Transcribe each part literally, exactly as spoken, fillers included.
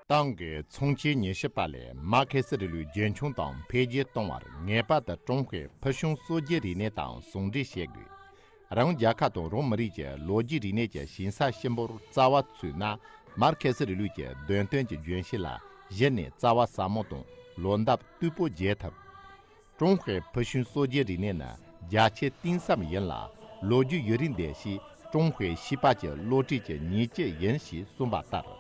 ཏང་གི་ཚོགས་ཆེན་ཉི་ཤུ་པ་ལས་མར་ཁེ་སི་རིང་ལུགས་རྒྱུན་འཁྱོངས་དང་འཕེལ་རྒྱས་གཏོང་བར་ངེས་པར་དུ་ཀྲུང་ཧྭའི་ཕུལ་བྱུང་སྲོལ་རྒྱུན་རིག་གནས་དང་ཟུང་འབྲེལ་བྱེད་དགོས། རང་རྒྱལ་ཁབ་དང་རང་མི་རིགས་ཀྱི་ལོ་རྒྱུས་རིག་གནས་ཀྱི་ཞིང་ས་གཤིན་པོར་རྩ་བ་ཚུད་ན། མར་ཁེ་སི་རིང་ལུགས་ཀྱི་བདེན་དོན་གྱི་རྒྱུན་ཤེས་ལ་གཞི་ནས་རྩ་བ་ཟབ་མོ་དང་ལོ་འདབ་རྟུལ་པོ་རྒྱས་ཐུབ། ཀྲུང་ཧྭའི་ཕུལ་བྱུང་སྲོལ་རྒྱུན་རིག་གནས་ནི་རྒྱ་ཆེའི་གཏིང་ཟབ་ཡིན་ལ། ལོ་རྒྱུས་ཡུན་རིང་ལྡན་ཞིང་ཀྲུང་ཧྭའི་བྱིས་པ་གྱི་བློ་གྲོས་ཀྱི་ཉིང་བཅུད་ཡིན་ཞེས་གསུངས་པ་ལྟར།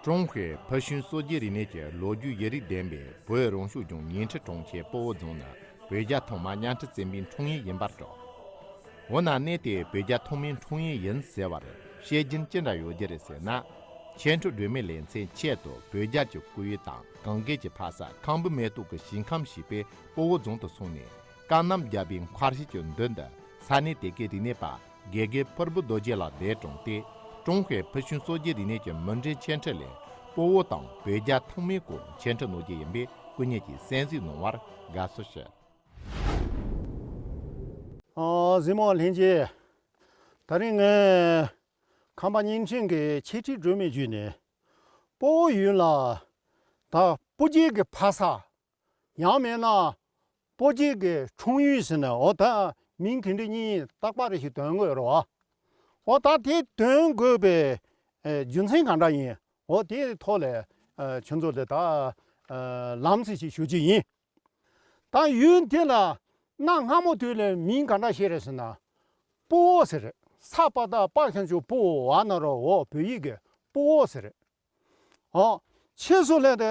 ཀྲུང་ཧྭའི་ཕུལ་བྱུང་སྲོལ་རྒྱུན་རིག་གནས་ཀྱི་ལོ་རྒྱུས་ཡུན་རིང་ལྡན་པའི་བོད་རང་སྐྱོང་ལྗོངས་ཉིང་ཁྲི་གྲོང་ཁྱེར་སྤོ་བོ་རྫོང་ནི་བོད་རྒྱལ་ཐང་མ་གཉའ་ཁྲི་བཙན་པོའི་འཁྲུངས་ཡུལ་ཡིན་པར་གྲགས། འོ་ན་གནས་དེའི་བོད་རྒྱལ་ཐང་མའི་འཁྲུངས་ཡུལ་ཡིན་ཟེར་བར་བཤད་རྒྱུན་ཅི་འདྲ་ཡོད་རྒྱུ་རེད་ཟེར་ན། ཆོས་ཁྲི་སྒྲོལ་མའི་ལེ་ཚན་ཆེད་དུ་བོད་རྒྱལ་གྱི་སྐུ་ཡུལ་དང་གངས་དཀར་གྱི་ཕ་ས་ཁམས་བུ་མེ་ཏོག་གི་ཞིང་ཁམས་ཞེས་པའི་སྤོ་བོ་རྫོང་དུ་སོང་ནས། བཀའ་གནམ་རྒྱལ་པོའི་མཁར་ཤིལ་གྱི་མདུན་དུ་ས་གནས་དེ་གའི་རིག་གནས་པ་དགེ་རྒན་ཕུར་བུ་རྡོ་རྗེ་ལགས་འདས་གྲོངས་ཏེ། ཀྲུང་ཧྭའི་ཕུལ་བྱུང་སྲོལ་རྒྱུན་རིག་གནས་ཀྱི་མུ་འབྲེལ་ཆོས་ཁྲི་ལས་སྤོ་བོ་དང་བོད་རྒྱལ་ཐང་མའི་སྐོར་ཆོས་ཁྲི་གནང་རྒྱུ་ཡིན་པས་སྐུ་ཉིད་ཀྱིས་གསན་གཟིགས་གནང་བར་དགའ་བསུ་ཞུ། ཨ། གཟིགས་མོ་ལྷན་རྒྱས། ད་རིང་ངས་ཁམས་པ་བརྙན་འཕྲིན་གྱི་ཆོས་ཁྲི་སྒྲོལ་མའི་བརྒྱུད་ནས་སྤོ་བོ་ཡུལ་ལ། ད་སྤོ་རྒྱལ་གྱི་ཕ་ས། ཡང་མིན་ན་སྤོ་རྒྱལ་གྱི་འཁྲུངས་ཡུལ་ཟེར་ནས། འོ་ད་མིང་དེ་འདྲ་གཉིས་རྟག་པར་ཞིག་འདོན་དགོས་རེད་བ། འོ་ད་དེ་འདོན་དགོས་པའི་ཨེ་རྒྱུ་མཚན་ག་འདྲ་ཡིན། འོ་དེའི་ཐོག་ལ་ཨེ་ཁྱོད་ཚོ་ལ་ད་ཨེ་ལམ་སེང་ཞིག་ཞུ་རྒྱུ་ཡིན། ད་ཡུལ་དེ་ལ་གནའ་སྔ་མོ་དུས་ལ་མིང་ག་འདྲ་ཞིག་རེད་ཟེར་ན། སྤོ་བོ་ཟེར་རེད། ས་པ་བཏགས་སྤ་ཞབས་ཀྱུ་སྤོ་བ་ན་རོ་འོ། བོད་ཡིག་གི་སྤོ་བོ་ཟེར་རེད། ཨོ། ཕྱིས་སུ་ལས་དེ་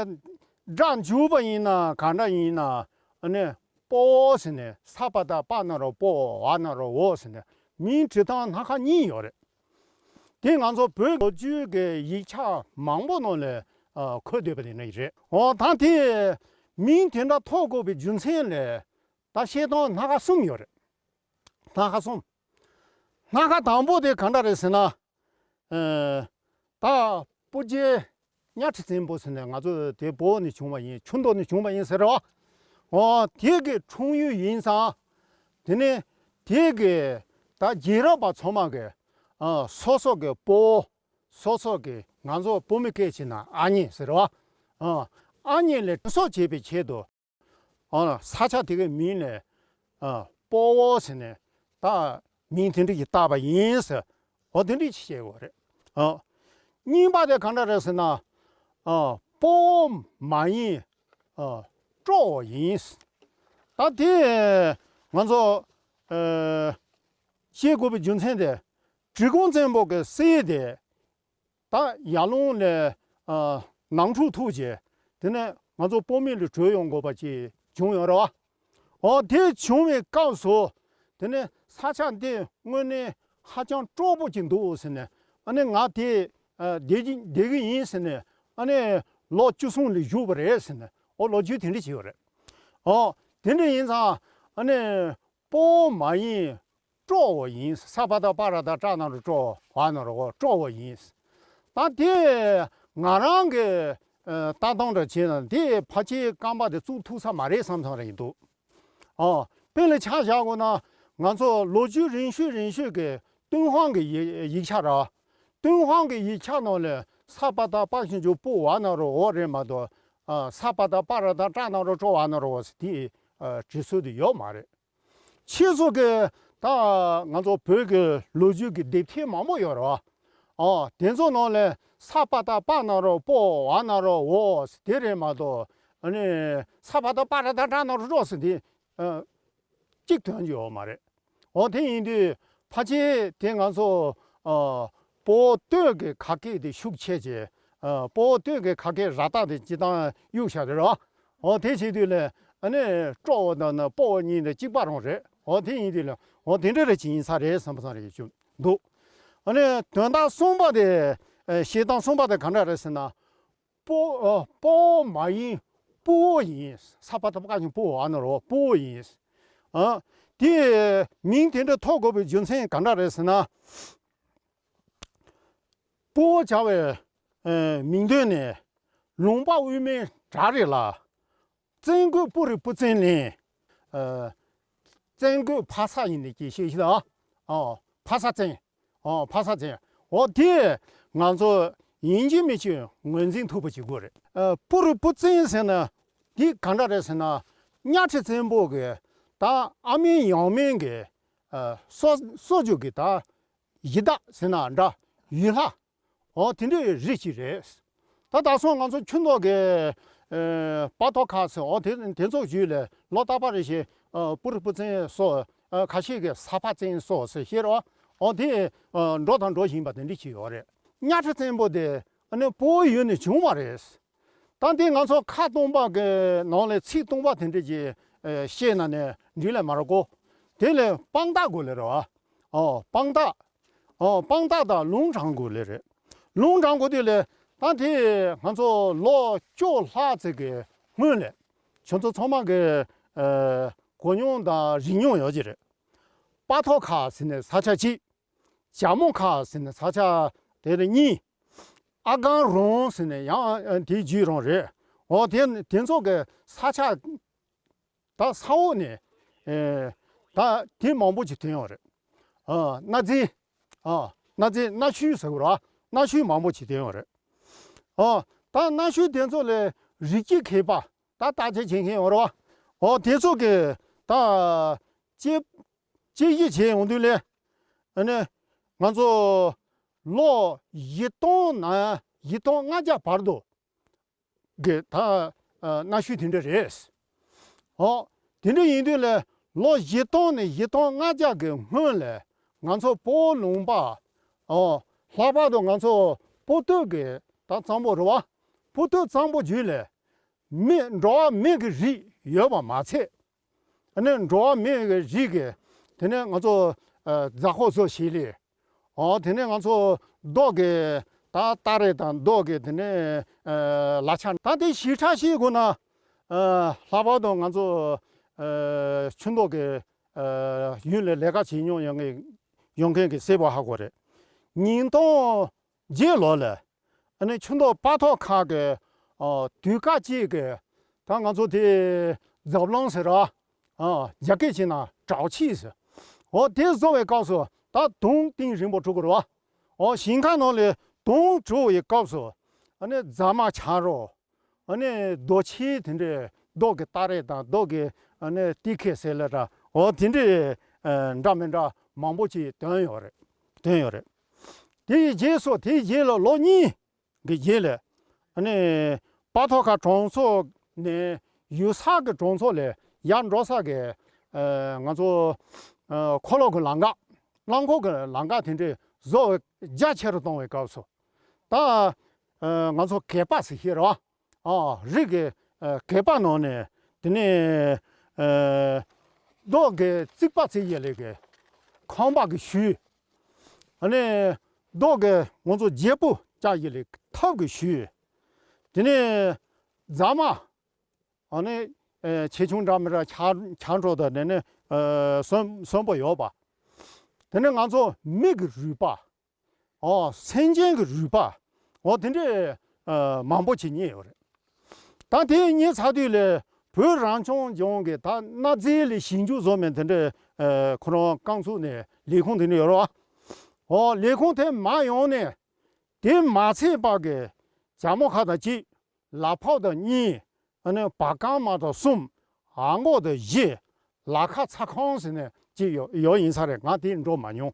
སྒྲ་འཇུག་པ་ཡིན་ན་ག་འདྲ་ཡིན་ན། ཨ་ནི་སྤོ་བོ་ཟེར་ནས། ས་པ་བཏགས་སྤ་ན་རོ་སྤོ་བ་ན་རོ་འོ་ཟེར་ནས་མིང་འབྲི་སྟངས་སྣ་ཁ་གཉིས་ཡོད་རེད། དེ་ང་ཚོ་བོད་ལོ་རྒྱུས་ཀྱི་ཡིག་ཆ་མང་པོ་ནང་ལ་ཨ་འཁོད་སྡོད་པ་དེ་འདྲ་ཡིན་རེད། འོ་ད་དེ་མིང་དེ་འདྲ་ཐོགས་དགོས་པའི་རྒྱུ་མཚན་ལ་ད་བཤད་སྟངས་སྣ་ཁ་གསུམ་ཡོད་རེད། སྣ་ཁ་གསུམ། སྣ་ཁ་དང་པོ་དེ་ག་འདྲ་རེད་ཟེར་ན། ཨེ། ད་སྤོ་རྒྱལ་གཉའ་ཁྲི་བཙན་པོ་ཟེར་ནས་ང་ཚོ་དེ་སྤོ་བོ་ནས་བྱུང་བ་ཡིན། ཆུ་མདོ་ནས་བྱུང་བ་ཡིན་ཟེར་རོ། འོ་དེ་གི་འཁྲུངས་ཡུལ་ཡིན་ཙང་། དེ་ནས་དེ་གི་ད་རྒྱལ་རབས་པ་ཚང་མ་གི་ཨ་སོ་སོ་གི་སྤོ་བོ། སོ་སོ་གི་ང་ཚོ་བོད་མི་སྐད་ཆ་ན་ཨ་མྱེས་ཟེར་རོ། ཨ་ཨ་མྱེས་ལ་དྲིན་གཟོ་བྱེད་པའི་ཆེད་དུ། ཨ། ས་ཆ་དེ་གའི་མིང་ནས། ཨ། སྤོ་བོ་ཟེར་ནས་ད་མིང་དེ་འདྲ་ཞིག་བཏགས་པ་ཡིན་ཟེར། འོ་དེ་འདྲ་ཞིག་བཤད་དགོས་རེད། ཨ། གཉིས་པ་དེ་ག་འདྲ་རེད་ཟེར་ན། ཨ། སྤོ་བོ་མ་ཡིན། ཨ། སྤྲོ་བོ་ཡིན། ད་དེ་ང་ཚོ། ཨ། བཤད་དགོས་པའི་རྒྱུ་མཚན་དེ། འབྲི་གུང་བཙན་པོ་གི་སྲས་དེ། ད་ཡར་ཀླུང་ནས། ཨ། ནང་འཁྲུག་ཐུག་རྗེས། དེ་ནས་ང་ཚོ་སྤོ་མི་ལ་བྲོས་ཡོང་དགོས་པ་ཅིག་བྱུང་ཡོད་རེད་བ། འོ་དེ་བྱུང་བའི་སྐབས་སུ། དེ་ནས་ས་ཆ་འདི་དངོས་གནས་ཧ་ཅང་སྤྲོ་པོ་ཅིག་འདུག་ཟེར་ནས། ཨ་ནི་ང་དེ། ཨ། བསྡད་ཀྱི་བསྡད་ཀྱི་ཡིན་ཟེར་ནས། ཨ་ནི་ལོ་བཅུ་གསུམ་ལ་བཞུགས་པ་རེད་ཟེར་ནས། འོ་ལོ་རྒྱུས་དེ་འདྲ་ཅིག་ཡོད་རེད། འོ་དེ་འདྲ་ཡིན་ཙང་། ཨ་ནི། སྤོ་བོ་མ་ཡིན། སྤྲོ་བོ་ཡིན། ས་པ་བཏགས་སྤ་ར་བཏགས་སྤྲ་ན་རོ་སྤྲོ་བ་ན་རོ་བོ། སྤྲོ་བོ་ཡིན། ད་དེ་ང་རང་གི་ཨ་ལྟ་སྟངས་འདྲ་བྱས་ན། དེ་ཕལ་ཆེར་རྐང་པ་དེ་བཙུགས་ཐུབ་ས་མ་རེད་བསམ་བསམ་རེད་འདུག། ཨོ། དཔེ་ལ་ཆ་བཞག་དགོས་ན། ང་ཚོ་ལོ་རྒྱུས་རིང་ཤོས་རིང་ཤོས་ཀྱི་ཏུན་ཧོང་གི་ཡིག་ཡིག་ཆ་ར། ཏུན་ཧོང་གི་ཡིག་ཆ་ནང་ལ་ས་པ་བཏགས་སྤ་ཞབས་ཀྱུ་སྤོ་བ་ན་རོ་འོ་རེད་མ་གཏོགས། ཨ། ས་པ་བཏགས་སྤ་ར་བཏགས་སྤྲ་ན་རོ་སྤྲོ་བ་ན་རོ་འོ་ཟེར་དེ། ཨ། བྲིས་སྲོལ་དེ་ཡོད་མ་རེད། ཕྱིས་སུ་གི་ད་ང་ཚོ་བོད་ཀྱི་ལོ་རྒྱུས་ཀྱི་དེབ་ཐེར་མང་པོ་ཡོད་རེད་བ། ཨོ། དེ་ཚོ་ནང་ལ་ས་པ་བཏགས་སྤ་ན་རོ་སྤོ་བ་ན་རོ་འོ་ཟེར་དེ་རེད་མ་གཏོགས། ཨ་ནི་ས་པ་བཏགས་སྤ་ར་བཏགས་སྤྲ་ན་རོ་སྤྲོ་ཟེར་དེ། ཨ། གཅིག་ཐོན་གྱི་ཡོད་མ་རེད། འོ་དེ་ཡིན་དུས་ཕལ་ཆེར་དེ་ང་ཚོ། ཨ། སྤོ་བོ་སྟོད་ཀྱི་ཁ་སྐད་དེ་ཤུགས་ཆེ་ཆེ། ཨ། སྤོ་བོ་སྟོད་ཀྱི་ཁ་སྐད་ར་བཏགས་དེ་སྤྱིར་བཏང་གཡུག་བཞག་རེད་རོ། འོ་དེ་བྱེད་དུས་ལ། ཨ་ནི་སྤྲོ་བོ་དང་ནི་སྤོ་བོ་གཉིས་དེ་གཅིག་པ་རང་རེད། འོ་དེ་ཡིན་དུས་ལ། འོ་དེ་འདྲ་རེ་ཅིག་ཡིན་ས་རེད་བསམ་བསམ་རེ་ཞིག་འདུག། ཨ་ནི་དོན་དག་གསུམ་པ་དེ། ཨ། བཤད་སྟངས་གསུམ་པ་དེ་ག་འདྲ་རེད་ཟེར་ན། སྤོ། ཨ། སྤོ་བོ་མ་ཡིན། སྤུ་བོ་ཡིན། ས་པ་བཏགས་སྤ་ཞབས་ཀྱུ་སྤུ་བ་ན་རོ་སྤུ་བོ་ཡིན། ཨ། དེ་མིང་དེ་འདྲ་ཐོགས་དགོས་པའི་རྒྱུ་མཚན་ག་འདྲ་རེད་ཟེར་ན། སྤུ་བོ་བྱ་བའི། ཨ། མིང་དོན་ནི། ལུང་པ་དབུས་མའི་བྲག་རི་ལ། བཙན་རྒོད་སྤུ་རི་སྤུ་བཙན་ལན། ཨ། བཙན་རྒོད་ཕ་ས་ཡིན་ནི་ཅིག་ཤེས་ཤེས་ད། ཨོ། ཕ་ས་བཙན། ཨོ། ཕ་ས་བཙན། འོ་དེ་ང་ཚོ་ ཡིན་གཅིག་མིན་གཅིག་ངོས་འཛིན་ཐུབ་པ་བྱེད་དགོས་རེད། ཨ། སྤུ་རི་སྤུ་བཙན་ཟེར་ན་འདི་ག་འདྲ་རེད་ཟེར་ན། གཉའ་ཁྲི་བཙན་པོ་གི་ད་ཨ་མིན་ཡང་མིན་གི། ཨ། སོ་སོ་རྒྱུ་གི་ད་ཡི་དྭགས་ཟེར་ན་འདྲ། ཡུལ་ལྷ། འོ་དེ་འདྲའི་རིགས་ཅིག་རེད། ད་དེང་སང་ང་ཚོ་ཆུ་མདོ་གི། ཨ། སྤ་ཐོག་ཁ་ཟེར། འོ་དེ་དེ་ཚོ་བརྒྱུད་ལས་ལོ་རྟག་པ་རེ་བཞིན། ཨ། སྤུ་རི་སྤུ་བཙན་སོགས། ཨ། ཁ་ཤས་ཀྱིས་ས་ཕག་བཙན་སོགས་ཟེར་བཤད་རོ། འོ་དེ། ཨ། འགྲོ་དང་འགྲོ་བཞིན་པ་དེ་འདྲ་ཅིག་ཡོད་རེད། གཉའ་ཁྲི་བཙན་པོ་དེ་ཨ་ནི་སྤོ་བོ་ཡུལ་ནས་བྱུང་བ་རེད། ད་འདི་ང་ཚོ་ཁ་སྟོང་པ་གི་ནང་ལས་ཚིག་སྟོང་པ་དེ་འདྲ་ཅིག། ཨ། བཤད་ན་ནི་འགྲིག་ལས་མ་རེད་གོ། དེ་ལས་དཔང་རྟགས་དགོས་ལེ་རེད་བ། ཨོ། དཔང་རྟགས། ཨོ། དཔང་རྟགས་དང་ལུང་དྲངས་དགོས་ལེ་རེད། ལུང་དྲངས་དགོས་དུས་ལས་ད་དེ་ང་ཚོ་ལོ་བཅུ་ལྷག་ཙམ་གི་སྔོན་ལས། ཁྱོད་ཚོ་ཚང་མ་གི། ཨ། གོ་མྱོང་དང་རིག་མྱོང་ཡོད་ཀྱི་རེད། སྤ་ཐོག་ཁ་ཟེར་ནས་ས་ཆ་གཅིག། ཇ་མོ་ཁ་ཟེར་ནས་ས་ཆ་དེ་རེ་གཉིས། ཨ་སྒང་རོང་ཟེར་ནས་ཡང་དེའི་རྒྱུད་རང་རེད། འོ་དེ་དེ་ཚོ་གི་ས་ཆ་ད་ས་འོག་ནས། ཨེ། ད་དེ་མང་པོ་ཅིག་ཐོན་ཡོད་རེད། ཨ། གནའ་རྫས། ཨ། གནའ་རྫས་གནའ་ཤུལ་ཟེར་དགོས་རེད་བ། གནའ་ཤུལ་མང་པོ་ཅིག་ཐོན་ཡོད་རེད། ཨ། ད་གནའ་ཤུལ་དེ་ཚོ་ལས་རི་སྐྱེས་མཁས་པ། ད་བརྟག་དཔྱད་བྱེད་མཁན་ཡོད་རེད་བ། འོ་དེ་ཚོ་གི་ད་དཔྱད་དཔྱད་ཞིབ་བྱས་ཡོང་དུས་ལས། ཨ་ནི་ང་ཚོ་ལོ་བཞི་སྟོང་ནས་བཞི་སྟོང་ལྔ་བརྒྱ་བར་དུ་གི་ད། ཨ། གནའ་ཤུལ་དེ་འདྲ་རེད། འོ། དེ་འདྲ་ཡིན་དུས་ལས་ལོ་བཞི་སྟོང་ནས་བཞི་སྟོང་ལྔ་བརྒྱ་གི་སྔོན་ལས་ང་ཚོ་སྤོ་བོ་ལུང་པ། འོ། ལྷག་པར་དུ་ང་ཚོ་སྤོ་སྟོད་ཀྱི་ད་གཙང་པོ་རེད་བ། སྤོ་སྟོད་གཙང་པོ་རྒྱུད་ལས། མི། འགྲོ་བ་མི་གི་རིགས་ཡོད་པ་མ་ཚད། ཨ་ནི་འགྲོ་བ་མི་གི་རིགས་ཀྱི། དེ་ནས་ང་ཚོ། ཨ། རྫ་ཁོག་བཟོ་བྱེད་ལས། འོ། དེ་ནས་ང་ཚོ་རྡོ་གི་ད་སྟ་རེ་དང་རྡོ་གི་དེ་ནས། ཨ། ལག་ཆ། ད་དེ་ཞིབ་ཕྲ་ཤེས་དགོས་ན། ཨ། ལྷག་པར་དུ་ང་ཚོ། ཨ། ཆུ་མདོ་གི། ཨ། ཡུལ་ལ་ལས་ཀ་བྱེད་མྱོང་ཡོང་མཁན་ཡོང་མཁན་གྱིས་གསལ་པོ་ཧ་གོ་རེད། ཉིས་སྟོང་བརྒྱད་ལོ་ལ། ཨ་ནི་ཆུ་མདོ་སྤ་ཐོག་ཁ་གི། ཨ། དུས་སྐབས་གཅིག་གི། ད་ང་ཚོ་དེ་རྫབ་ལོང་ཟེར་ར། ཨ། རྒྱ་སྐད་བྱས་ན་བྲག་ཕྱིས་ཟེར། འོ་དེ་བཟོ་བའི་སྐབས་སུ་ད་དུང་གཏིང་རིང་པོ་འགྲོ་དགོས་རེད་བ། འོ་ཞིང་ཁ་ནང་ལས་དུང་འགྲོ་བའི་སྐབས་སུ། ཨ་ནི་རྫ་མ་ཆག་རོ། ཨ་ནི་རྡོ་ཆས་དེ་འདྲའི་རྡོ་གི་སྟ་རེ་དང་རྡོ་གི། ཨ་ནི་ཏི་ཁེ་ཟེར་ལེ་ར། འོ་དེ་འདྲའི། ཨ། འདྲ་མི་འདྲ་མང་པོ་ཅིག་ཐོན་ཡོད་རེད། ཐོན་ཡོད་རེད། དེ་ཡི་རྗེས་སུ། དེའི་རྗེས་ལ་ལོ་གཉིས་ཀྱི་རྗེས་ལ། ཨ་ནི་སྤ་ཐོག་ཁ་གྲོང་ཚོ་ནས་ཡུལ་ས་གི་གྲོང་ཚོ་ལ་ཡར་འགྲོ་ས་གི། ཨ། ང་ཚོ། ཨ། མཁོ་སློབ་ཀྱི་ལམ་ཁ། རླངས་འཁོར་གྱི་ལམ་ཁ་དེ་འདྲ་བཟོ་རྒྱ་ཆེ་རུ་གཏོང་བའི་སྐབས་སུ། ད། ཨ། ང་ཚོ་གད་པ་ཟེར་ཤེས་རོ། ཨ། རི་གི། ཨ། གད་པ་ནང་ནས། དེ་ནས། ཨ། རྡོ་གི་རྩིག་པ་བརྩིགས་ཡས་ལས་ཀྱི་ཁང་པ་གི་ཤུལ། ཨ་ནི་རྡོ་གི་ང་ཚོ་བརྗེ་པོ་བཅག་ཡས་ལས་ཐབ་ཀྱི་ཤུལ། དེ་ནས་རྫ་མ། ཨ་ནི། ཨ། ཆེ་ཆུང་འདྲ་མི་འདྲ་ཆག་ཆག་འགྲོ་དང་། དེ་ནས། ཨ། གསོན་གསོན་པོ་ཡོད་པ། དེ་ནས་ང་ཚོ་མི་གི་རུས་པ། ཨོ། སེམས་ཅན་གྱི་རུས་པ། ཨོ། དེ་འདྲའི། ཨ། མང་པོ་ཅིག་རྙེད་ཡོད་རེད། ད་དེ་རྙེད་ཚར་དུས་ལས་བོད་རང་སྐྱོང་ལྗོངས་ཀྱི་ད་གནའ་རྫས་ལ་ཞིབ་འཇུག་བཟོ་མཁན་དེ་འདྲའི། ཨ། ཁོ་རང་རྐང་ཚུགས་ནས་ལས་ཁུངས་དེ་འདྲ་ཡོད་རེད་བ། ཨོ། ལས་ཁུངས་དེ་མར་ཡོང་ནས། དེ་མ་ཚད་པ་གི་ཇ་མོ་ཁ་དང་གཅིག། ལ་ཕོག་དང་གཉིས། ཨ་ནི་བ་སྐར་མ་དང་གསུམ། འང་གོག་དང་བཞི། ལ་ཁ་ཚ་ཁང་ཟེར་ནས་ཅིག་ཡོད་ཡོད་ཡིན་ས་རེད། ང་དེ་འགྲོ་མ་མྱོང་།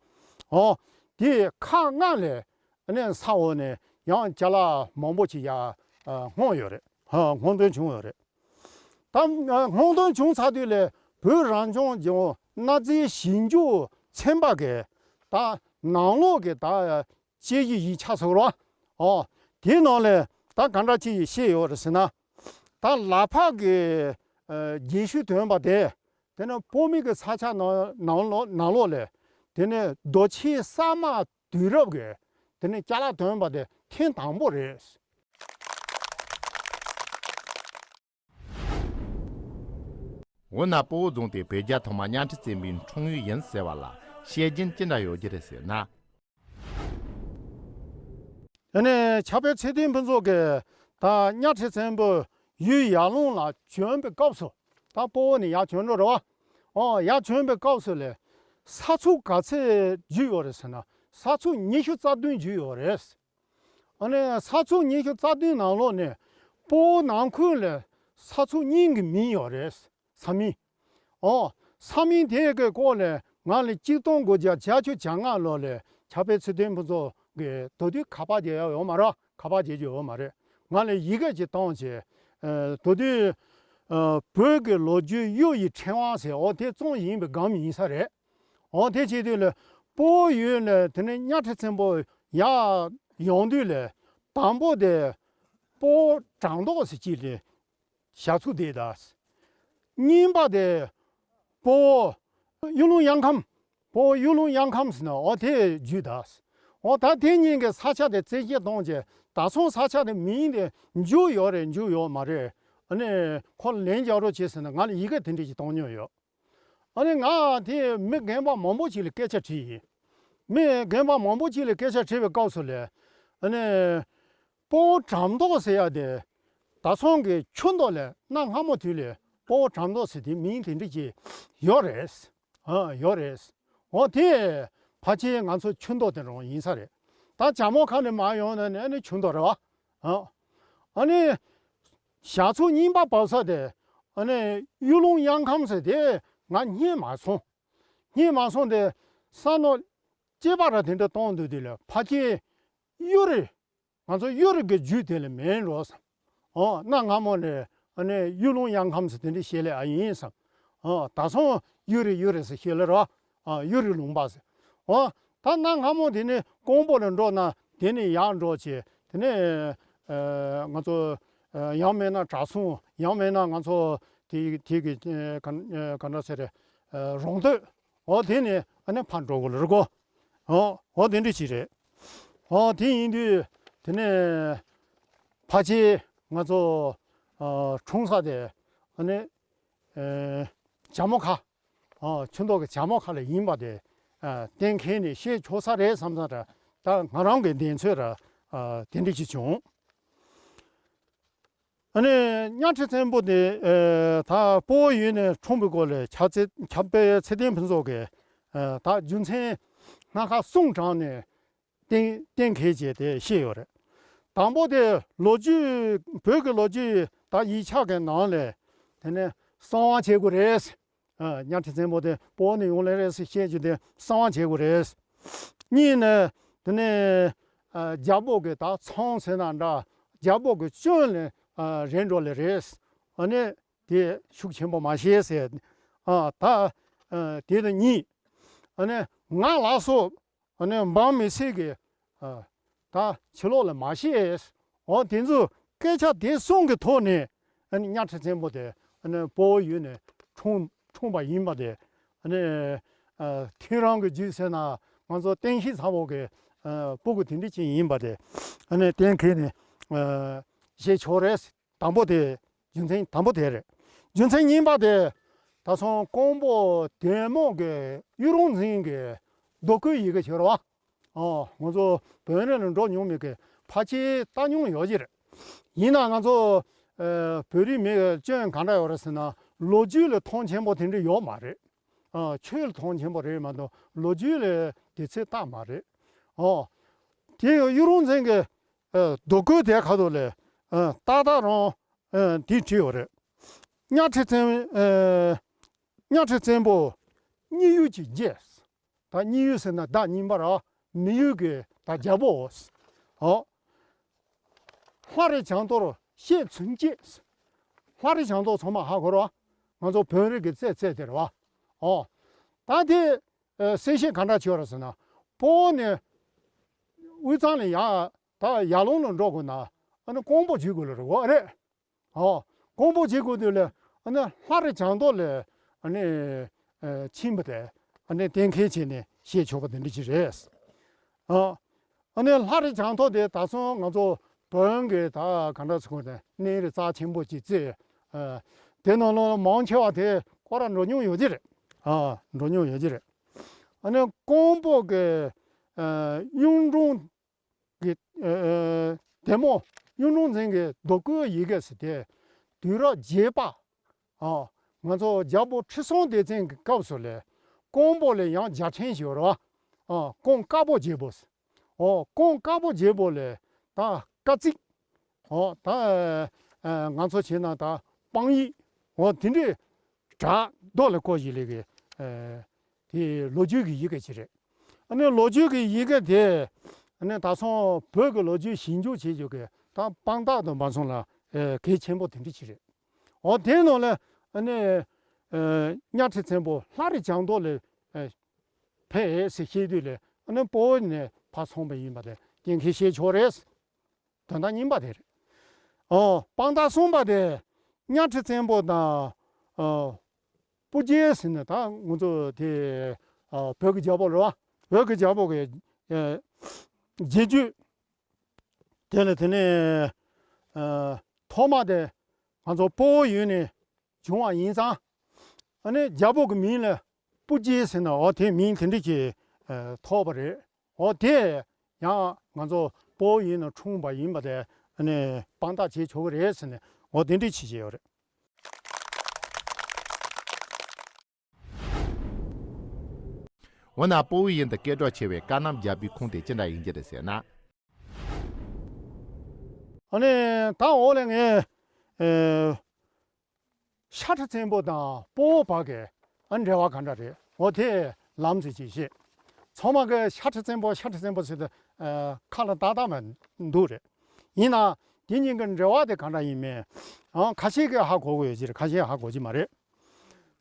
ཨོ། དེ་ཁག་ལྔ་ལས། ཨ་ནི་ས་འོག་ནས་ཡང་ཅ་ལག་མང་པོ་ཅིག་ཡར། ཨ། སྔོག་ཡོད་རེད། ཧ། སྔོག་འདོན་བྱུང་ཡོད་རེད། ད། ཨ། སྔོག་འདོན་བྱུང་ཚར་དུས་ལས་བོད་རང་སྐྱོང་ལྗོངས་གནའ་རྫས་ཞིབ་འཇུག་ཚན་པ་གི་ད་ནང་ལོགས་ཀྱི་ད་དཔྱད་གཞི་ཡིག་ཆ་ཟེར་བ། ཨོ། དེའི་ནང་ལས་ད་ག་འདྲ་ཅིག་བཤད་ཡོད་རེད་ཟེར་ན། ད་ལ་ཕག་གི། ཨ། རྗེས་ཤུལ་ཐོན་པ་དེ། དེ་ནས་སྤོ་མི་གི་ས་ཆ་ནང་ནང་ལོགས་ནང་ལོགས་ལས། དེ་ནས་རྡོ་ཆས་གསར་མ་དུས་རབས་ཀྱི། དེ་ནས་ཅ་ལག་ཐོན་པ་དེ་ཐེངས་དང་པོ་རེད། འོ་ན་སྤོ་བོ་རྫོང་དེ་བོད་རྒྱལ་ཐོག་མ་གཉའ་ཁྲི་བཙན་པོའི་འཁྲུངས་ཡུལ་ཡིན་ཟེར་བ་ལ་བཤད་རྒྱུན་ཅི་འདྲ་ཡོད་རྒྱུ་རེད་ཟེར་ན། དེ་ནས་ཕྱག་དཔེ་ཚེ་བརྟན་ཕུན་ཚོགས་ཀྱིས་ད་གཉའ་ཁྲི་བཙན་པོ་ཡུལ་ཡར་ཀླུང་ལ་བྱོན་པའི་སྐབས་སུ། ད་སྤོ་བོ་ནས་ཡར་བྱོན་འགྲོ་རེད་བ། ཨོ། ཡར་བྱོན་པའི་སྐབས་སུ་ལས་ས་ཚུགས་ག་ཚད་བརྒྱུད་ཡོད་རེད་ཟེར་ན། ས་ཚུགས་ཉི་ཤུ་རྩ་བདུན་བརྒྱུད་ཡོད་རེད། ཨ་ནི་ས་ཕྱོགས་ཉི་ཤུ་རྩ་བདུན་ནང་ལོགས་ནས་སྤོ་བོ་ནང་ཁུལ་ལ་ས་ཕྱོགས་གཉིས་ཀྱི་མིང་ཡོད་རེད། ས་མིང་། ཨོ། ས་མིང་དེ་གི་སྐོར་ལ་ང་ལ་གཅིག་སྟོང་དགུ་བརྒྱ་བརྒྱད་ཅུ་གྱ་ལྔ་ལོ་ལ་ཕྱག་དཔེ་ཚེ་བརྟན་ཕུན་ཚོགས་ཀྱིས་མདོར་བསྡུས་ཁ་པར་བརྒྱབ་ཡོད་མ་རེད། ཁ་པར་བརྒྱབ་ཀྱི་ཡོད་མ་རེད། ང་ལ་ཡི་གེ་ཅིག་བཏང་བྱས། ཨ། མདོར་བསྡུས། ཨ། བོད་ཀྱི་ལོ་རྒྱུས་གཡུ་ཡི་ཕྲེང་བ་ཟེར། ཨོ། དེ་རྩོམ་ཡིན་པའི་སྒང་ཡིན་ས་རེད། ཨོ། དེ་བྱེད་དུས་ལ་སྤོ་བོ་ཡུལ་ནས་དེ་ནས་གཉའ་ཁྲི་བཙན་པོ་ཡར་ཡོང་དུས་ལ་དང་པོ་དེ་སྤོ་བོ་བྲག་མདོག་ཟེར་གྱི་ལ་ཞག་ཚུགས་བསྡད་ད། གཉིས་པ་དེ་སྤོ་བོ་གཡུ་ལུང་གཡང་ཁམས། སྤོ་བོ་གཡུ་ལུང་གཡང་ཁམས་ཟེར་ན། ཨོ། དེ་བརྒྱུད་ད། ཨོ། ད་དེ་གཉིས་ཀྱི་ས་ཆ་དེ་རྩད་གཅོད་གཏོང་བྱས། ད་སོང་ས་ཆ་དེ་མིང་དེ་འཇུག་ཡོད་རེད་འཇུག་ཡོད་མ་རེད། ཨ་ནི་ཁོ་ལ་ལན་རྒྱག་རོགས་བྱེད་ཟེར་ནས་ང་ལ་ཡི་གེ་དེ་འདྲ་ཞིག་བཏང་མྱོང་ཡོད། ཨ་ནི་ང་དེ་མི་རྒན་པ་མང་པོ་ཞིག་ལ་སྐད་ཆ་དྲིས་ཡིན། མི་རྒན་པ་མང་པོ་ཞིག་ལ་སྐད་ཆ་དྲིས་པའི་སྐབས་སུ་ལ། ཨ་ནི་སྤོ་བོ་བྲག་མདོག་ཟེར་ཡ་དེ་ད་སོང་གི་ཆུ་མདོ་ལ་གནའ་སྔ་མོ་དུས་ལ་སྤོ་བོ་བྲག་མདོག་ཟེར་དེ་མིང་དེ་འདྲ་ཅིག་ཡོད་རེད། ཨ། ཡོད་རེད། འོ། དེ་ཕལ་ཆེར་ང་ཚོ་ཆུ་མདོ་དེ་རང་ཡིན་ས་རེད། ད་ཇ་མོ་ཁ་ནས་མར་ཡོང་ན་ནི་ཨ་ནི་ཆུ་མདོ་རེད་བ། ཨ། ཨ་ནི་ཞག་ཚོ་རྙིང་པ་བབས་ས་དེ། ཨ་ནི་གཡུ་ལུང་གཡང་ཁམས་ཟེར་དེ་ང་རྙེད་མ་སོང་། རྙེད་མ་སོང་དེ་བསམ་མནོ་སྐྱེས་པ་ར་དེ་འདྲ་གཏོང་འདུག་དུས་ལ་ཕལ་ཆེར་གཡུ་རི། ང་ཚོ་གཡུ་རི་གི་རྒྱུད་དེ་ལ་མིན་འགྲོ་བསམ། ཨོ། གནའ་སྔ་མོ་ནས་ཨ་ནི་གཡུ་ལུང་གཡང་ཁམས་ཟེར་དེ་འདྲ་བཤད་ལེ་ཨ་ཡིན་བསམ། ཨོ། ད་སོང་གཡུ་རི་གཡུ་རི་ཟེར་བཤད་ལེ་ར། ཨ། གཡུ་རི་ལུང་པ་ཟེར། ཨོ། ད་གནའ་སྔ་མོ་དེ་ནས་ཀོང་པོ་ལ་འགྲོ་ན་དེ་ནས་ཡར་འགྲོ་བྱས། དེ་ནས། ཨ། ང་ཚོ། ཨ། ཡང་མིན་ན་བྲག་སྲུང་། ཡང་མིན་ན་ང་ཚོ་དེ་དེ་གི། ཨ། ག་ག་འདྲ་ཟེར། ཨ། རོང་སྟོད། འོ། དེ་ནས་ཨ་ནི་ཕར་འགྲོ་དགོས་ལ་རེད་གོ། འོ། འོ། དེ་འདྲ་ཞིག་རེད། འོ། དེ་ཡིན་དུས་དེ་ནས་ཕལ་ཆེར་ང་ཚོ། ཨ། འཁྲུངས་ས་དེ་ཨ་ནི། ཨེ། ཇ་མོ་ཁ། ཨ། ཆུ་མདོ་གི་ཇ་མོ་ཁ་ལ་ཡིན་པ་དེ། ཨ། གཏན་འཁེལ་ནས་བཤད་ཆོག་ས་རེད་བསམ་ས་ར། ད་ང་རང་གི་གདེང་ཚོད་ར། ཨ། དེ་འདྲ་ཞིག་བྱུང་། ཨ་ནི་གཉའ་ཁྲི་བཙན་པོ་དེ། ཨེ། ད་སྤོ་བོ་ཡུལ་ནས་འཁྲུངས་པའི་སྐོར་ལ་ཕྱག་ཚེ། ཕྱག་དཔེ་ཚེ་བརྟན་ཕུན་ཚོགས་ཀྱིས། ཨེ། ད་རྒྱུ་མཚན་སྣ་ཁ་གསུམ་དྲངས་ནས་གཏན་གཏན་འཁེལ་བྱས་ཏེ་བཤད་ཡོད་རེད། དང་པོ་དེ་ལོ་རྒྱུས། བོད་ཀྱི་ལོ་རྒྱུས་ད་ཡིག་ཆ་གི་ནང་ལ་དེ་ནས་གསང་བ་བྱེད་དགོས་རེད། ཨ། གཉའ་ཁྲི་བཙན་པོ་དེ་སྤོ་བོ་ནས་ཡོང་ལེ་རེད་ཟེར་བཤད་རྒྱུ་དེ་གསང་བ་བྱེད་དགོས་རེད། གཉིས་ནས་དེ་ནས། ཨ། རྒྱལ་པོ་གི་ད་ཚང་ཟེར་ན་འདྲ། རྒྱལ་པོ་གི་སྐྱོན་ལ། ཨ། རེད་འགྲོ་ལེ་རེད། ཨ་ནི་དེ་ཤུགས་ཆེན་པོ་མ་བཤད་ཟེར། ཨ། ད། ཨ། དེ་ནི་གཉིས། ཨ་ནི་ང་ལ་སོགས། ཨ་ནི་འབངས་མི་སེར་གྱིས། ཨ། ད་ཕྱི་ལོགས་ལ་མ་བཤད། འོ། དེ་ཚོ་སྐད་ཆ་དེ་གསུམ་གྱི་ཐོག་ནས་ཨ་ནི་གཉའ་ཁྲི་བཙན་པོ་དེ་ཨ་ནི་སྤོ་བོ་ཡུལ་ནས་འཁྲུངས་འཁྲུངས་པ་ཡིན་པ་དེ། ཨ་ནི། ཨ། ཐེའུ་རང་གི་རྒྱུད་ཟེར་ན་ང་ཚོ་བསྟན་བཤིག་ཚ་བོ་གི། ཨ། སྤུ་གུ་དེ་འདྲ་ཅིག་ཡིན་པ་དེ་ཨ་ནི་གཏན་འཁེལ་ནས། ཨ། བཤད་ཆོག་རེད། དང་པོ་དེ། རྒྱུ་མཚན་དང་པོ་དེ་རེད། རྒྱུ་མཚན་གཉིས་པ་དེ། ད་སོང་ཀོང་པོ་དེ་མོ་གི་གཡུ་རོང་འཛིན་གྱི་རྡོ་བརྐོས་ཡི་གེ་ཤོར་བ། ཨོ། ང་ཚོ་བོད་རིགས་ལ་འགྲོ་མྱོང་མེད་མཁན་ཕལ་ཆེར་ལྟ་མྱོང་ཡོད་ཀྱི་རེད། ཡིན་ན་ང་ཚོ། ཨ། བོད་རིགས་མི་སྐྱོན་ག་འདྲ་ཡོད་རེད་ཟེར་ན། ལོ་རྒྱུས་ལ་མཐོང་ཆེན་པོ་དེ་འདྲ་ཡོད་མ་རེད། ཨ། ཆོས་ལ་མཐོང་ཆེན་པོ་རེད་མ་གཏོགས་ལོ་རྒྱུས་ལ་དེ་ཚོ་ལྟ་མ་རེད། ཨོ། དེ་ཡང་གཡུ་རོང་འཛིན་གྱི། ཨ། རྡོ་བརྐོས་དེ་ཁ་ཐོག་ལ། ཨ། ཏག་ཏག་རང་། ཨ། དེ་བྲིས་ཡོད་རེད། གཉའ་ཁྲི་བཙན། ཨ། གཉའ་ཁྲི་བཙན་པོ་གཉིས་ཡུལ་གྱི་རྗེ། ད་གཉིས་ཡུལ་ཟེར་ན་བདག་གཉིས་པ་ར། མི་ཡུལ་གྱི་ད་རྒྱལ་པོ། ཨོ། ལྷ་རི་བྱང་གཏོར་ཤེད་ཚུན་སྐྱེས། ལྷ་རི་བྱང་གཏོར་ཚང་མ་ཧ་གོ་ར། ང་ཚོ་བོད་རིགས་ཀྱི་རྩེ་རྩེ་དེ་རེད་བ། ཨོ། ད་དེ། ཨ། གསལ་བཤད་ག་འདྲ་བྱས་ཡོད་རེད་ཟེར་ན། སྤོ་བོ་ནས་དབུས་གཙང་ལ་ཡར། ད་ཡར་ཀླུང་ལ་འགྲོ་དགོས་ན་ཨ་ནི་ཀོང་པོ་བརྒྱུད་དགོས་ལ་རེད་གོ་རེད། ཨོ། ཀོང་པོ་བརྒྱུད་དགོས་དུས་ལ་ཨ་ནི་ལྷ་རི་བྱང་གཏོར་ལ་ཨ་ནི། ཨ། ཕྱིན་པ་དེ་ཨ་ནི་གཏན་འཁེལ་བྱས་ནས་བཤད་ཆོག་པ་དེ་འདྲ་ཅིག་རེད། ཨོ། ཨ་ནི་ལྷ་རི་བྱང་གཏོར་དེ་ད་སོང་ང་ཚོ་བོན་གྱི་ད་ག་འདྲ་ཟེར་དགོས་རེད། གནས་རི་རྩ་ཆེན་པོ་ཅིག་བརྩིས། ཨ། དེ་ནང་ལོགས་མང་ཆེ་བ་དེ་སྐོར་ར་འགྲོ་མྱོང་ཡོད་ཀྱི་རེད། ཨ། འགྲོ་མྱོང་ཡོད་ཀྱི་རེད། ཨ་ནི་ཀོང་པོ་གི། ཨ། གཡུང་དྲུང་གི། ཨ། ཨ། དེ་མོ་གཡུང་དྲུང་འཛིན་གྱི་རྡོ་བརྐོས་ཡི་གེ་ཟེར་དེ་དུས་རབས་བརྒྱད་པ། ཨ། ང་ཚོ་རྒྱལ་པོ་ཁྲི་སྲོང་ལྡེ་བཙན་གྱི་སྐབས་སུ་ལ་ཀོང་པོ་ལ་ཡང་རྒྱལ་ཕྲན་ཞིག་ཡོད་རེད་བ། ཨ། ཀོང་དཀར་པོ་རྒྱལ་པོ། ཨོ། ཀོང་དཀར་པོ་རྒྱལ་པོ་ལ་ ད་སྐར་རྩིས། འོ་ད་ཨ་ང་ཚོ་བྱས་ན་ད་དཔང་ཡིག། འོ་དེ་འདྲའི་དྲ་རྡོ་ལ་བརྐོས་ཡི་ལས་ཀྱི་ཨ་དེ་ལོ་རྒྱུས་ཀྱི་ཡི་གེ་ཅིག་རེད། ཨ་ནི་ལོ་རྒྱུས་ཀྱི་ཡི་གེ་དེ་ཨ་ནི་ད་སོང་བོད་ཀྱི་ལོ་རྒྱུས་ཞིབ་འཇུག་བྱེད་རྒྱུ་གི་ད་དཔང་རྟགས་དང་མ་སོང་ལ་ཨ་གལ་ཆེན་པོ་དེ་འདྲ་ཅིག་རེད། འོ་དེའི་ནང་ལ་ཨ་ནི་ཨ་གཉའ་ཁྲི་བཙན་པོ་ལྷ་རི་བྱང་ཐོག་ལ་ཨ་ཕེབས་ཟེར་བཤད་དུས་ལ་ཨ་ནི་སྤོ་བོ་ནས་ཕར་སོང་བ་ཡིན་པ་དེ་གཏན་འཁེལ་བྱེད་ཆོག་རེད། དོན་དག་གཉིས་པ་དེ་རེད། ཨོ་དཔང་རྟགས་གསུམ་པ་དེ་གཉའ་ཁྲི་བཙན་པོ་དང་ཨོ་སྤུ་རྒྱལ་ཟེར་ནས་ད་ང་ཚོ་དེ་ཨོ་བོད་ཀྱི་རྒྱལ་པོ་རེད་བ། བོད་ཀྱི་རྒྱལ་པོ་གི་ཨེ་རྗེས་འཇུག་དེ་ལ་དེ་ནས་ཨ་ཐོག་མ་དེ་ང་ཚོ་སྤོ་བོ་ཡུལ་ནས་བྱུང་བ་ཡིན་ཙང་། ཨ་ནི་རྒྱལ་པོ་གི་མིང་ལ་སྤུ་རྒྱལ་ཟེར་ན་འོ་དེ་མིང་དེ་འདྲ་ཅིག་ཨ་ཐོགས་པ་རེད། འོ་དེ་ཡང་ང་ཚོ་སྤོ་བོ་ཡུལ་ནས་འཁྲུངས་པ་ཡིན་པ་དེ་ཨ་ནི་དཔང་རྟགས་བྱེད་ཆོག་གི་རེད་ཟེར་ནས་འོ་དེ་འདྲ་བྱེད་ཀྱི་ཡོད་རེད། འོ་ན་སྤོ་བོ་ཡུལ་དུ་སྐད་གྲགས་ཆེ་བའི་ཀ་གནམ་རྒྱལ་པོའི་ཁུངས་དེ་ཅི་འདྲ་ཡིན་གྱི་རེད་ཟེར་ན། ཨ་ནི་ད་འོག་ལ་ངས་ཨེ་ཤ་ཁྲི་བཙན་པོ་དང་སྤོ་བོ་བར་གྱི་ཨ་འབྲེལ་བ་ག་འདྲ་རེད། འོ་དེ་ལམ་ཟེར་གྱིས་བཤད། ཚང་མ་གི་ཤ་ཁྲི་བཙན་པོ་ཤ་ཁྲི་བཙན་པོ་ཟེར་དུས་ཨ་ཁ་ལ་ཏག་ཏག་མ་འདུག་རེད། ཡིན་ན་དེ་གཉིས་ཀྱི་འབྲེལ་བ་དེ་ག་འདྲ་ཡིན་མིན་ཨང་ཁ་ཤས་ཀྱིས་ཧ་གོ་གི་ཡོད་ཀྱི་རེད། ཁ་ཤས་ཧ་གོ་གི་མ་རེད།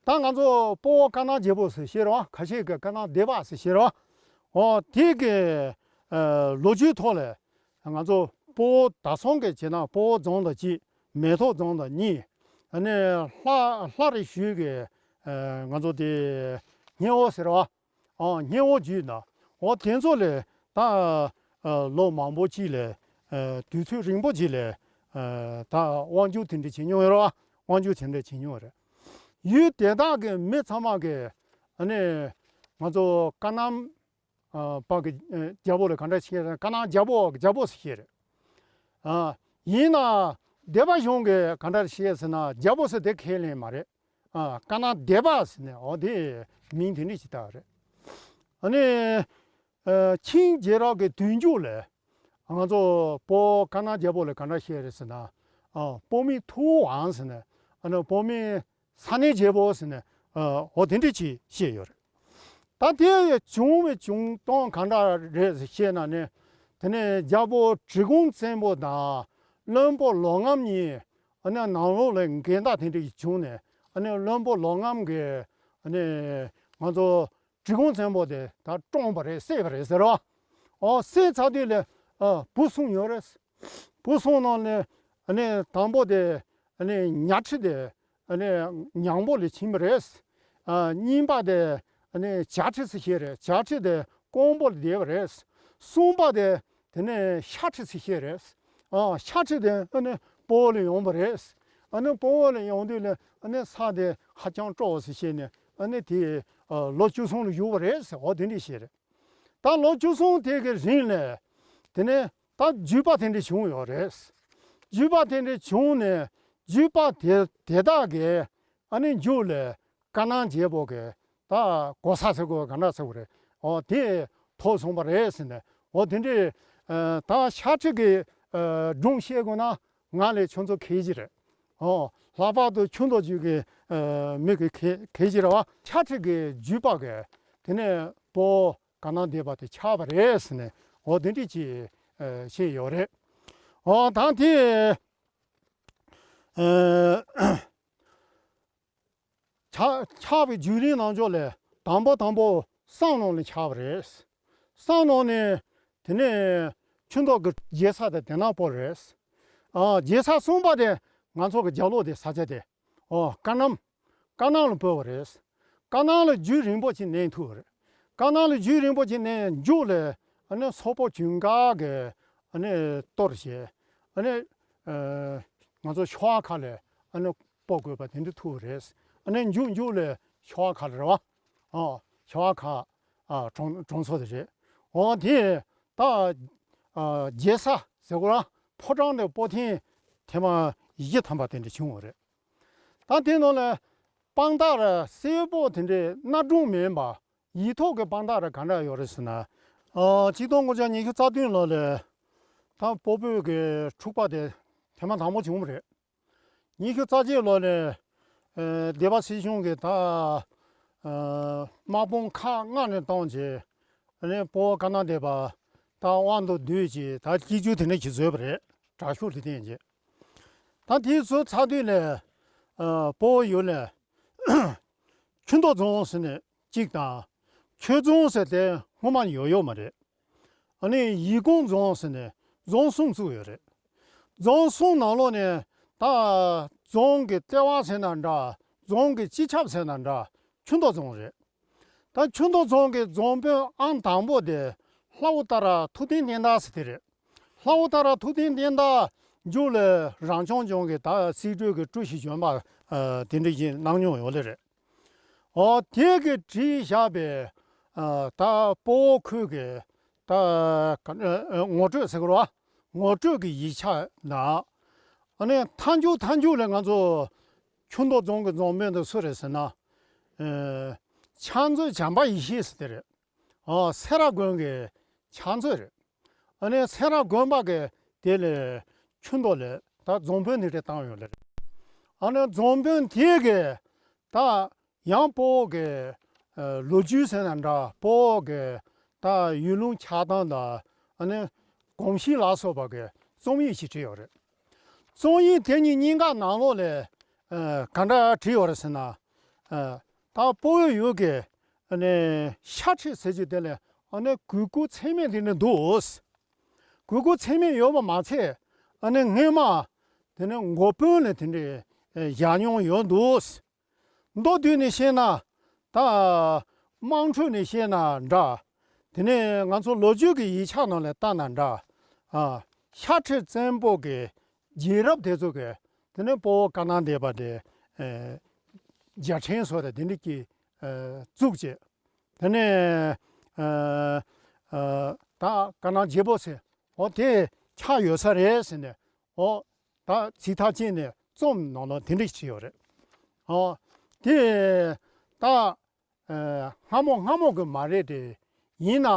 ད་ང་ཚོ་སྤོ་བོ་ཀ་གནམ་རྒྱལ་པོ་ཟེར་བཤད་རོགས། ཁ་ཤས་ཀྱིས་ཀ་གནམ་སྡེ་པ་ཟེར་བཤད་རོགས། འོ་དེ་གི་ཨ་ལོ་རྒྱུས་ཐོག་ལ་ང་ཚོ་སྤོ་བོ་ད་སོང་གི་བྱས་ན་སྤོ་བོ་རྫོང་དང་གཅིག་མལ་ཐོག་རྫོང་དང་གཉིས། ཨ་ནི་ལྷ་ལྷ་རེ་ཞུས་ཀྱི་ཨ་ང་ཚོ་དེ་སྙེ་བོ་ཟེར་བ། ཨ་སྙེ་བོ་བརྒྱུད་ན་འོ་དེ་ཚོ་ལས་ད་ཨ་ལོ་མང་པོ་གཅིག་ལས་ཨ་དུས་ཚོད་རིང་པོ་གཅིག་ལས་ཨ་ད་དབང་སྒྱུར་དེ་འདྲ་བྱེད་མྱོང་ཡོད་རེད་བ། དབང་སྒྱུར་དེ་འདྲ་བྱེད་མྱོང་རེད། ཡུལ་དེ་དག་གི་མི་ཚང་མ་གི་ཨ་ནི་ང་ཚོ་ཀ་གནམ་ཨ་པ་གི་ཨ་རྒྱལ་པོ་ལ་ག་འདྲ་བཤད་ན་ཀ་གནམ་རྒྱལ་པོ་རྒྱལ་པོ་ཟེར་བཤད་རེད། ཨ་ཡིན་ན་སྡེ་པ་གཞུང་གིས་ག་འདྲ་བཤད་ཟེར་ན་རྒྱལ་པོ་ཟེར་དེ་ཁས་ལེན་མ་རེད། ཨ་ཀ་གནམ་སྡེ་པ་ཟེར་ནས་འོ་དེ་མིང་དེ་འདྲ་ཞིག་བཏགས་རེད། ཨ་ནི་ཨ་ཆིང་རྒྱལ་རབས་ཀྱི་དུས་མཇུག་ལ་ང་ཚོ་སྤོ་ཀ་གནམ་རྒྱལ་པོ་ལ་ག་འདྲ་བཤད་རེད་ཟེར་ན། ཨ་སྤོ་མིང་ཐུའུ་ཝང་ཟེར་ནས་ཨ་ནི་སྤོ་མིང་ས་གནས་རྒྱལ་པོ་ཟེར་ནས་ཨ་འོ་དེ་འདྲ་ཅིག་བཤད་ཡོད་རེད། ད་དེ་བྱུང་བའི་བྱུང་སྟངས་ག་འདྲ་རེད་ཟེར་བཤད་ན་ནི། དེ་ནས་རྒྱལ་པོ་གྲི་གུམ་བཙན་པོ་དང་བློན་པོ་ལོག་རྔམ་གཉིས་ཨ་ནི་ནང་ལོགས་ལ་འགལ་ཟླ་དེ་འདྲ་ཞིག་བྱུང་ནས་ཨ་ནི་བློན་པོ་ལོག་རྔམ་གྱིས་ཨ་ནི་ང་ཚོ་གྲི་གུམ་བཙན་པོ་དེ་ད་བཀྲོངས་པ་རེད་བསད་པ་རེད་ཟེར་རོ། ཨོ་བསད་ཚར་དུས་ལ་ཨ་བུ་གསུམ་ཡོད་རེད། བུ་གསུམ་ནང་ནས་ཨ་ནི་དང་པོ་དེ་ཨ་ནི་ཉ་ཁྲི་དེ་ཨ་ནི་ཉང་པོ་ལ་ཕྱིན་པ་རེད། ཨ་གཉིས་པ་དེ་ཨ་ནི་བྱ་ཁྲི་ཟེར་བཤད་རེད། བྱ་ཁྲི་དེ་ཀོང་པོ་ལ་བསྡད་པ་རེད། གསུམ་པ་དེ་དེ་ནས་ཤ་ཁྲི་ཟེར་བཤད་རེད། ཨ་ཤ་ཁྲི་དེ་ཨ་ནི་སྤོ་བོ་ལ་ཡོང་བ་རེད། ཨ་ནི་སྤོ་བོ་ལ་ཡོང་དུས་ལ་ཨ་ནི་ས་དེ་ཧ་ཅང་སྤྲོ་བ་ཟེར་བཤད་ནས་ཨ་ནི་དེ་ཨ་ལོ་བཅུ་གསུམ་ལ་བཞུགས་པ་རེད་ཟེར་འོ་དེ་འདྲ་བཤད་རེད། ད་ལོ་བཅུ་གསུམ་དེ་གི་རིང་ལ་དེ་ནས་ད་བརྒྱུད་པ་དེ་འདྲ་བྱུང་ཡོད་རེད། བརྒྱུད་པ་དེ་འདྲ་བྱུང་ནས་བརྒྱུད་པ་དེ་དེ་དག་གིས་ཨ་ནི་མཇུག་ལ་ཀ་གནམ་རྒྱལ་པོ་གི་ད་གོ་ས་ཟེར་དགོས་ག་འདྲ་ཟེར་དགོས་རེད། འོ་དེ་ཐོབ་སོང་བ་རེད་ཟེར་ནས་འོ་དེ་འདྲའི་ཨ་ད་ཤ་ཁྲི་གི་ཨ་སྒྲུང་བཤད་དགོས་ན་ང་ལས་ཁྱོད་ཚོ་མཁས་གྱི་རེད། འོ་ལྷག་པར་དུ་ཆུ་མདོ་རྒྱུད་ཀྱི་ཨ་མི་གི་མཁས་མཁས་གྱི་རེད་བ། ཤ་ཁྲི་གི་བརྒྱུད་པ་གི་དེ་ནས་སྤོ་བོ་ཀ་གནམ་སྡེ་པ་དེ་ཆགས་པ་རེད་ཟེར་ནས་འོ་དེ་འདྲ་ཅིག་ཨ་བཤད་ཡོད་རེད། འོ་ད་དེ་ཨ་ཆགས་ཆགས་པའི་བརྒྱུད་རིམ་ནང་ཕྱོགས་ལས་དང་པོ་དང་པོ་སང་ནོ་ནས་ཆགས་པ་རེད། སང་ནོ་ནས་དེ་ནས་ཆུ་མདོ་གི་རྒྱལ་ས་དེ་དེ་ན་སྤོ་རེད། ཨ་རྒྱལ་ས་གསུམ་པ་དེ་ང་ཚོ་གི་རྒྱབ་ལོགས་དེ་ས་ཆ་དེ། ཨོ་ཀ་གནམ། ཀ་གནམ་ལ་སྤོ་བ་རེད། ཀ་གནམ་ལ་རྒྱུན་རིང་པོ་ཅིག་གནས་ཐུབ་པ་རེད། ཀ་གནམ་ལ་རྒྱུན་རིང་པོ་ཅིག་གནས་མཇུག་ལ་ཨ་ནི་སོག་པོ་ཇུན་གར་གྱི་ཨ་ནི་གཏོར་བྱས། ཨ་ནི་ཨ་ང་ཚོ་ཤོ་ཨ་ཁ་ལ་ཨ་ནི་སྤོ་དགོས་པ་དེ་འདྲ་ཐུག་པ་རེད། ཨ་ནི་མཇུག་མཇུག་ལ་ཤོ་ཨ་ཁ་ལ་རེད་བ། ཨོ་ཤོ་ཨ་ཁ་ཨ་གྲོང་གྲོང་ཚོ་དེ་རེད། འོ་དེ་ད་ཨ་རྒྱལ་ས་ཟེར་དགོས་ར་ཕོ་བྲང་དེ་སྤོ་ཐེངས་ཐེངས་མ་བཞི་ཐམ་པ་དེ་འདྲ་བྱུང་བ་རེད། ད་དེ་ནང་ལ་དཔང་རྟགས་ར་གསལ་པོ་དེ་འདྲའི་སྣ་སྒྲུང་མིན་པ་ཡིག་ཐོག་གི་དཔང་རྟགས་ར་ག་འདྲ་ཡོད་རེད་ཟེར་ན། ཨ་ཆིག་སྟོང་དགུ་བརྒྱ་ཉི་ཤུ་རྩ་བདུན་ལོ་ལ་ ད་སྤོ་བོ་གི་འཁྲུག་པ་དེ་ཐེངས་མ་དང་པོ་བྱུང་བ་རེད། ཉི་ཤུ་རྩ་གཅིག་ལོ་ནས་ཨ་སྡེ་པ་སྲིད་གཞུང་གིས་ད་ཨ་དམག་དཔུང་ཁག་ལྔ་ནས་བཏང་བྱས། ཨ་ནི་སྤོ་བོ་ཀ་ན་ཌི་པ་ད་དབང་དུ་བསྡུས་བྱས། ད་སྐྱིད་ཆུ་དེ་ནས་ཀྱི་བཟོས་པ་རེད། དྲག་ཤུགས་ལ་བརྟེན་བྱས། ད་དེའི་ཚོ་ཚར་དུས་ལས་ཨ་སྤོ་བོ་ཡུལ་ལས་ཆུ་མདོ་རྫོང་ཟེར་ནས་གཅིག་དང་། ཆོས་རྫོང་ཟེར་དེ་སྔོན་མ་ཡོད་ཡོད་མ་རེད། ཨ་ནི་ཡིད་ཀོང་རྫོང་ཟེར་ནས་རྫོང་གསུམ་བཙུགས་ཡོད་རེད། རྫོང་གསུམ་ནང་ལོགས་ནས་ད་རྫོང་གི་ལྟེ་བ་ཟེར་ན་འདྲ། རྫོང་གི་སྤྱི་ཁྱབ་ཟེར་ན་འདྲ། ཆུ་མདོ་རྫོང་རེད། ད་ཆུ་མདོ་རྫོང་གི་རྫོང་དཔོན་ཨང་དང་པོ་དེ་ལྷ་བོ་ཏཱ་ར་ཐུབ་བསྟན་བསྟན་དར་ཟེར་དེ་རེད། ལྷ་བོ་ཏཱ་ར་ཐུབ་བསྟན་བསྟན་དར་མཇུག་ལ་རང་སྐྱོང་ལྗོངས་ཀྱི་ད་སྲིད་གྲོས་ཀྱི་ཀྲུའུ་ཞི་གཞོན་པ་ཨ་དེ་འདྲ་ཞིག་གནང་མྱོང་ཡོད་ལེ་རེད། ཨོ་དེ་གི་བྲིས་བཞག་པའི་ཨ་ད་སྤོ་བོ་ཁུལ་གྱི་ད་ག་ཨ་ངོ་སྤྲོད་ཟེར་དགོས་རེད་བ། ངོ་སྤྲོད་ཀྱི་ཡིག་ཆ་ནང་། ཨ་ནི་མཐའ་མཇུག་མཐའ་མཇུག་ལ་ང་ཚོ་ཆུ་མདོ་རྫོང་གི་རྫོང་དཔོན་དེ་སུ་རེད་ཟེར་ན། ཨ་ཕྱག་མཛོད་བྱམས་པ་ཡེ་ཤེས་ཟེར་དེ་རེད། ཨ་སེ་ར་དགོན་གྱི་ཕྱག་མཛོད་རེད། ཨ་ནི་སེ་ར་དགོན་པ་གི་དེ་ལས་ཆུ་མདོ་ལ་ད་རྫོང་དཔོན་དེ་འདྲ་བཏང་ཡོད་ལེ་རེད། ཨ་ནི་རྫོང་དཔོན་དེ་གི་ད་ཡང་སྤོ་བོ་གི་ཨ་ལོ་རྒྱུས་ཟེར་ན་འདྲ། སྤོ་བོ་གི་ད་ཡུལ་ལུང་ཆགས་སྟངས་དང་། ཨ་ནི་གོམས་གཤིས་ལ་སོགས་པ་གི་རྩོམ་ཡིག་ཅིག་བྲིས་ཡོད་རེད། རྩོམ་ཡིག་དེ་གཉིས་གཉིས་ཀ་ནང་ལོགས་ལ་ཨ་ག་འདྲ་བྲིས་ཡོད་རེད་ཟེར་ན། ཨ་ད་སྤོ་བོ་ཡུལ་གྱི་ཨ་ནི་ཤ་ཁྲག་ཟེར་རྒྱུ་དེ་ལ་ཨ་ནི་གོས་སྐུ་ཚད་མེད་དེ་འདྲ་འདུག་གོས་སྐུ་ཚད་མེད་ཡོད་པ་མ་ཚད། ཨ་ནི་སྔོན་མ་དེ་ནི་འགོ་དཔོན་ལ་དེ་འདྲ་བཞག་མྱོང་ཡོད་འདུག་མདོར་བསྡུས་ནས་བཤད་ན། ད་དམངས་ཁྲོད་ནས་བཤད་ན་འདྲ། དེ་ནས་ང་ཚོ་ལོ་རྒྱུས་ཀྱི་ཡིག་ཆ་ནང་ལ་བལྟས་ན་འདྲ། ཨ་ཤ་ཁྲག་བཙན་པོ་གི་རྗེས་རབས་དེ་ཚོ་གིས་དེ་ནས་སྤོ་བོ་ཀ་ན་ཌི་པ་དེ་ཨ་རྒྱལ་ཕྲན་བཟོ་རེད། དེ་འདྲ་གི་ཨ་བཙུགས་བྱས། དེ་ནས་ཨ་ཨ་ད་ཀ་ན་རྒྱལ་པོ་ཟེར། འོ་དེ་ཆགས་ཡོད་ས་རེད་ཟེར་ནས། འོ་ད་ཚིག་ཐག་བཅད་ནས་རྩོམ་ནང་ལ་དེ་འདྲ་བྲིས་ཡོད་རེད། འོ་དེ་ད་ཨ་སྔ་མོ་སྔ་མོ་གི་མ་རེད་དེ། ཡིན་ན་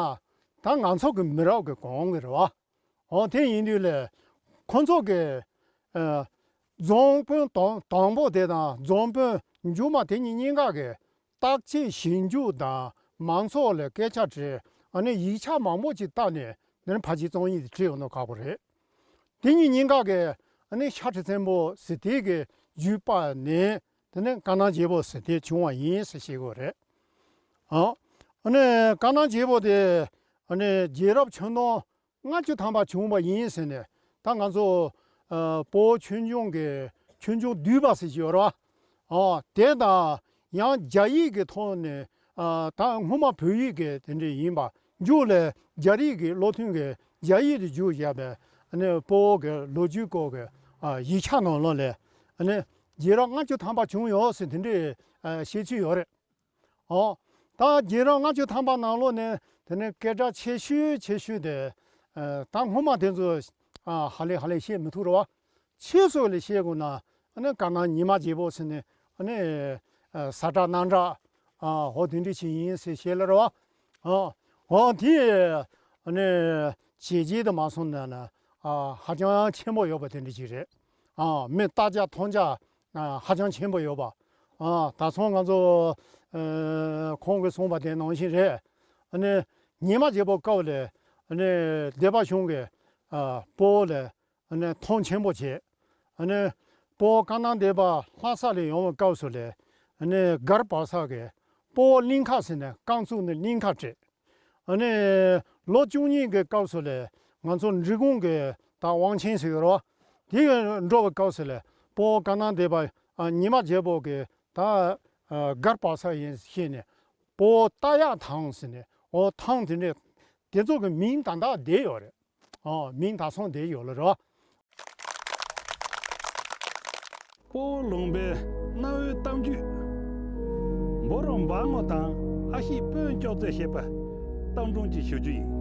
ད་ང་ཚོ་གི་མི་རབས་ཀྱི་གོང་གི་རེད་བ། འོ་དེ་ཡིན་དུས་ལས་ཁོ་ཚོ་གི་ཨ་རྫོང་དཔོན་དང་དང་པོ་དེ་དང་རྫོང་དཔོན་མཇུག་མ་དེ་གཉིས་གཉིས་ཀ་གི་བརྟག་དཔྱད་ཞིབ་འཇུག་དང་མང་ཚོགས་ལ་སྐད་ཆ་དྲིས། ཨ་ནི་ཡིག་ཆ་མང་པོ་ཅིག་བལྟས་ནས་དེ་ནི་ཕལ་ཆེར་རྩོམ་ཡིག་དེ་བྲིས་ཡོང་ན་ཁག་པོ་རེད། དེ་གཉིས་གཉིས་ཀ་གི་ཨ་ནི་ཤ་ཁྲག་བཙན་པོ་ཟེར་དེ་གི་བརྒྱུད་པ་ནས་དེ་ནི་ཀ་ན་རྒྱལ་པོ་ཟེར་དེ་བྱུང་བ་ཡིན་ཟེར་བཤད་དགོས་རེད། ཨ་ཨ་ནི་ཀ་ན་རྒྱལ་པོ་དེ་ཨ་ནི་རྒྱལ་རབས་ཆིག་སྟོང་ལྔ་བཅུ་ཐམ་པ་བྱུང་བ་ཡིན་ཟེར་ནས། ད་ང་ཚོ་ཨ་སྤོ་བོ་ཆོས་འབྱུང་གི་ཆོས་འབྱུང་བསྡུས་པ་ཟེར་གྱི་ཡོད་རེད་བ། ཨ་དེ་དང་ཡང་རྒྱ་ཡིག་གི་ཐོག་ནས་ཨ་ད་སྔོན་མ་བོད་ཡིག་གི་དེ་འདྲ་ཡིན་པ། མཇུག་ལ་རྒྱ་རིགས་ཀྱི་བློ་མཐུན་གྱིས་རྒྱ་ཡིག་ཏུ་བསྒྱུར་བཞག་པའི་ཨ་ནི་སྤོ་བོ་གི་ལོ་རྒྱུས་སྐོར་གྱི་ཨ་ཡིག་ཆ་ནང་ལོགས་ལ་ཨ་ནི་རྒྱལ་རབས་ལྔ་བཅུ་ཐམ་པ་བྱུང་ཡོད་ཟེར་དེ་འདྲའི་ཨ་བཤད་ཚུལ་ཡོད་རེད། ཨོ། ད་རྒྱལ་རབས་ལྔ་བཅུ་ཐམ་པ་ནང་ལོགས་ནས་དེ་ནས་སྐད་གྲགས་ཆེ་ཤོས་ཆེ་ཤོས་དེ་ཨ་ད་སྔོན་མ་དེ་ཚོ་ཨ་ཧ་ལས་ཧ་ལས་བཤད་མི་ཐུབ་རེད་བ། ཕྱིས་སུ་ལ་བཤད་དགོས་ན་ཨ་ནི་ཀ་ན་ཉི་མ་རྒྱལ་པོ་ཟེར་ནས་ཨ་ནི་ཨ་ས་བཀྲ་གནམ་བཀྲ་ཨ་འོ་དེ་འདྲ་ཞིག་ཡིན་ཟེར་བཤད་ལེ་རེད་བ། ཨ་འོ་དེ་ཨ་ནི་བྱས་རྗེས་དུ་མ་སོང་ན་ན་ཨ་ཧ་ཅང་ཆེན་པོ་ཡོད་པ་དེ་འདྲ་ཞིག་རེད། ཨ་མི་ལྟ་རྒྱ་མཐོང་རྒྱ་ཨ་ཧ་ཅང་ཆེན་པོ་ཡོད་པ། ཨ་ད་སོང་ང་ཚོ་ཨ་ཁོང་གིས་གསུངས་པ་དེ་ནང་བཞིན་རེད། ཨ་ནི་ཉི་མ་རྒྱལ་པོ་སྐབས་ལ་ཨ་ནི་སྡེ་པ་གཞུང་གིས་ཨ་སྤོ་བོ་ལ་ཨ་ནི་མཐོང་ཆེན་པོ་བྱས། ཨ་ནི་སྤོ་བོ་ཀ་ན་སྡེ་པ་ལྷ་ས་ལ་ཡོང་བའི་སྐབས་སུ་ལ་ཨ་ནི་མགར་བར་ས་གིས་སྤོ་བོ་གླིང་ཁ་ཟེར་ནས་རྐང་བཙུགས་ནས་གླིང་ཁ་སྤྲད། ཨ་ནི་ལོ་བཅུ་གཉིས་ཀྱི་སྐབས་སུ་ལ་ང་ཚོ་འབྲི་གུང་གི་ད་དབང་ཆེན་ཟེར་ཡོད་རེད་བ། དེ་འགྲོ་བའི་སྐབས་སུ་ལ་སྤོ་བོ་ཀ་ན་སྡེ་པ་ཨ་ཉི་མ་རྒྱལ་པོ་གི་ད་ཨ་མགར་བར་ས་ཡིན་ཞེས་ནས་སྤོ་བོ་རྟ་གཡག་ཐང་ཟེར་ནས། འོ་ཐང་དེ་འདྲས་དེ་ཚོ་གི་མིང་ད་ལྟ་བསྡད་ཡོད་རེད། ཨ་མིང་ད་སོང་བསྡད་ཡོད་ལ་རེད་བ། སྤོ་བོ་ལུང་པའི་གནའ་བོའི་གཏམ་རྒྱུད། འབུམ་རམས་འབར་ངོ་དང་ཨ་ཤེས་དཔོན་ཅོག་ཙེ་ཞེས་པ་གཏམ་སྒྲུང་ཅིག་ཞུ་རྒྱུ་ཡིན།